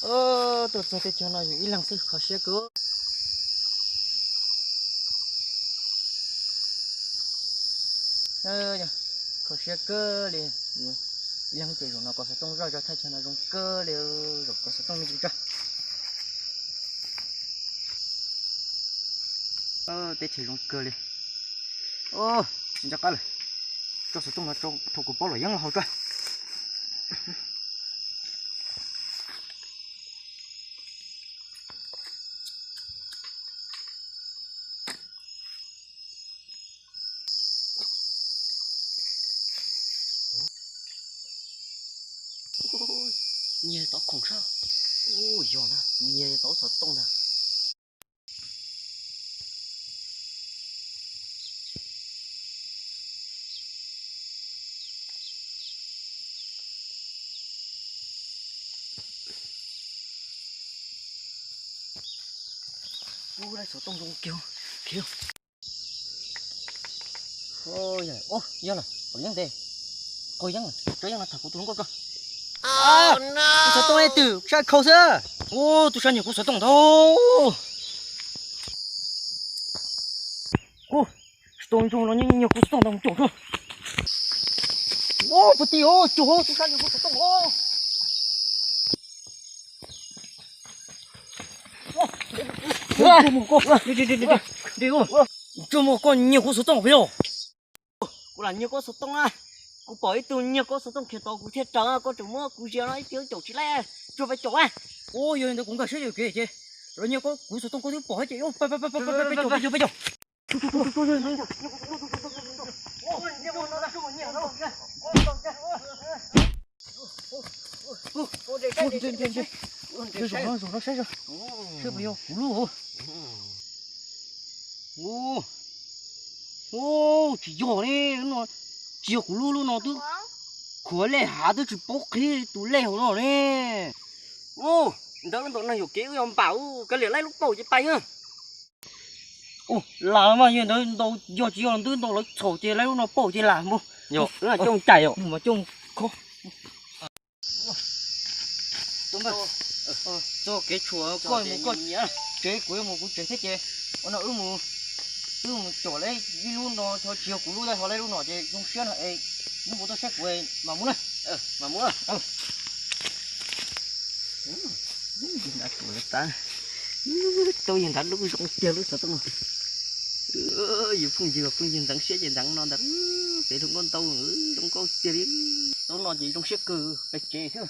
Tuaj txog teb chaws no yus ib leeg xwb kho siab kawg. Kho siab kawg li. Ib leeg ces zaum no kov xov tooj zoj tso, thaj chaw no zoo kawg li, zaum kov xov tooj me ntsis tso. Teb chaws zoo kawg li. Nco qab lawm, tso xov tooj no rau thaum kuv paub los yeeb los haus tso. Nyiag tau khoom sab. Yog na, nyiag tau xov tooj ntag. Ub, xov tooj zoo kiag. Yog lawm, yeeb tes. Qaug yeeb lawm, tso yeeb no tham kuv tus hluas nkauj tso. Kuv xov tooj ib tug sab khau xwb. Ub, tus sab nyiag kuv xov tooj ntag. Ub, xov tooj zoo no nyiag kuv xov tooj ntag mus caum tso. Ub, puag tim os, caum tus sab nyiag kuv xov tooj os. Ntsuag muag, koj nyiag kuv xov tooj pem os. Kuv lam nyiag koj xov tooj na. Kuv pom ib tug nyiag koj xov tooj khiav tod kuv thiaj raws, koj tseem muab kuv zias no ib tug caum tsis laib, tsuag peb caum na. Ub, yog li ntawd kuv nkag siab yuam kev ces lawv nyiag kuv xov tooj koj twb pom thiab ces peb caum, peb caum, peb caum. Zaum no, zaum no saib, saib puas yog kuv lub. Ub, tsis yog li, tsis yog kuv lub, lub no twb khuav lej hav twb tsis paub qhib tus lej hauv no li. Ub, ntawd lub ntawm no yuam kev wb yuav npam ub, kav liam laib lub paum ces pais na. Lam mas yog ntawd ntau, yog tsis yog ntawd ntau lawv txhaum ces laib lub no paum ces lam mus. Coj cais os. Mus mas coj khob. Txog kev tshuam koj mus koj tsev, kuv yuav mus kuv tsev thiab ces ua no wb mus, wb mus caum laib ib lub no, tsis yog kuv lub, ho laib lub no ces zoo siab no es wb mus tuaj saib kuv mas mus na. Mas mus. Tau yawg nrad lub zoo tiag lub xov tooj no. Yus phooj ywg, phooj ywg ntxeev siab ces ntxeev no ntag. Peb hluas nkauj ntau zoo nkauj tiag li. Tau no ces zoo siab kawg, peb tsev xwb.